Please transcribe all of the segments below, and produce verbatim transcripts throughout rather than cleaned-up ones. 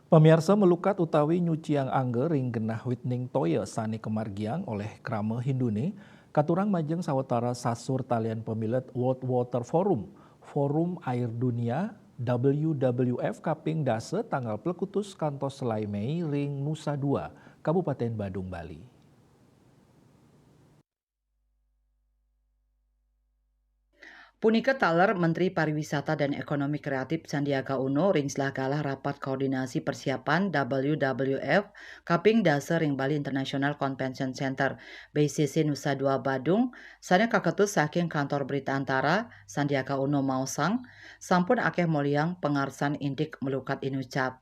Pamiarsa, melukat utawi nyuciang angga ring genah witning toya sane kamargiang olih krama Hindune, katurang majeng sawatara sasur talian pamilet World Water Forum, Forum Air Dunia, W W F kaping dasa tanggal plekutus kantos selai Mei ring Nusa Dua, Kabupaten Badung, Bali. Punika taler Menteri Pariwisata dan Ekonomi Kreatif Sandiaga Uno ring selagalah rapat koordinasi persiapan W W F kaping dasa ring Bali International Convention Center, B I C C, Nusa Dua, Badung, sane kaketus saking Kantor Berita Antara. Sandiaga Uno maosang, sampun akeh molihang pangarsan indik melukat inucap.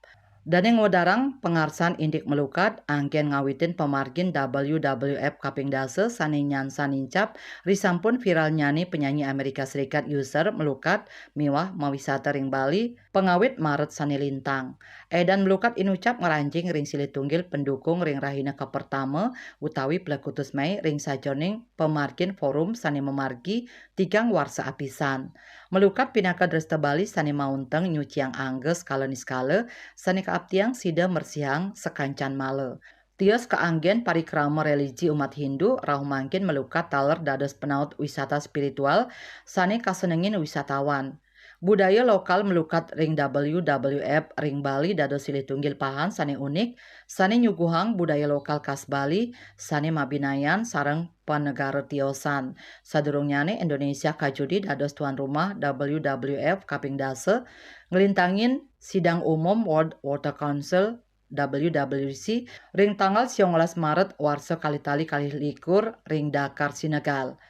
Dane ngwedarang pangarsan indik melukat, anggen ngawitin pamargin W W F kaping dasa sane nyansan nincap, risampun viralnyane penyanyi Amerika Serikat Usher melukat miwah mawisata ring Bali, pangawit Maret sane lintang. Edan melukat inucap ngranjing ring silih tunggil pendukung ring rahina kapertama utawi plekutus Mei ring sajeroning pamargin forum sane mamargi tigang warsa apisan. Melukat pinaka dresta Bali sane maunteng nyuciang angga skala niskala, sane kaaptiang sida mresihang sakancan mala. Tios kaanggen parikrama religi umat Hindu, rauh mangkin melukat taler dados penaut wisata spiritual sane kasenengin wisatawan. Budaya lokal melukat ring W W F ring Bali dados silih tunggil pahan sane unik, sane nyuguhang budaya lokal khas Bali, sane mabinayan sareng panegara tiosan. Sadurungnyane Indonesia kajudi dados tuan rumah W W F kaping dasa, nglintangin sidang umum World Water Council, W W C, ring tanggal siongolas Maret warsa kalih tali kalih likur ring Dakar, Senegal.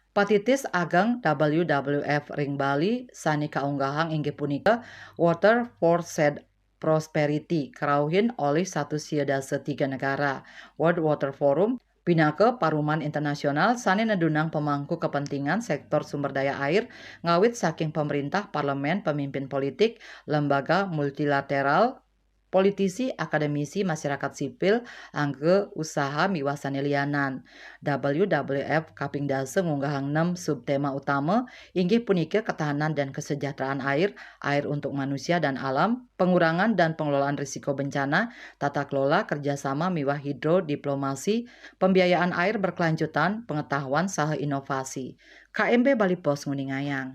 Patitis ageng W W F ring Bali sane kaunggahang inggih punika Water for Shared Prosperity, karauhin olih satus sia dasa tiga negara. World Water Forum pinaka paruman internasional sane nedunang pemangku kepentingan sektor sumber daya air, ngawit saking pemerintah, parlemen, pemimpin politik, lembaga multilateral, politisi, akademisi, masyarakat sipil, angga usaha miwah sane lianan. W W F kaping dasa ngunggahang nem subtema utama, inggih punika ketahanan dan kesejahteraan air, air untuk manusia dan alam, pengurangan dan pengelolaan risiko bencana, tata kelola, kerjasama miwah hidrodiplomasi, pembiayaan air berkelanjutan, pengetahuan saha inovasi. K M B Bali Post nguningayang.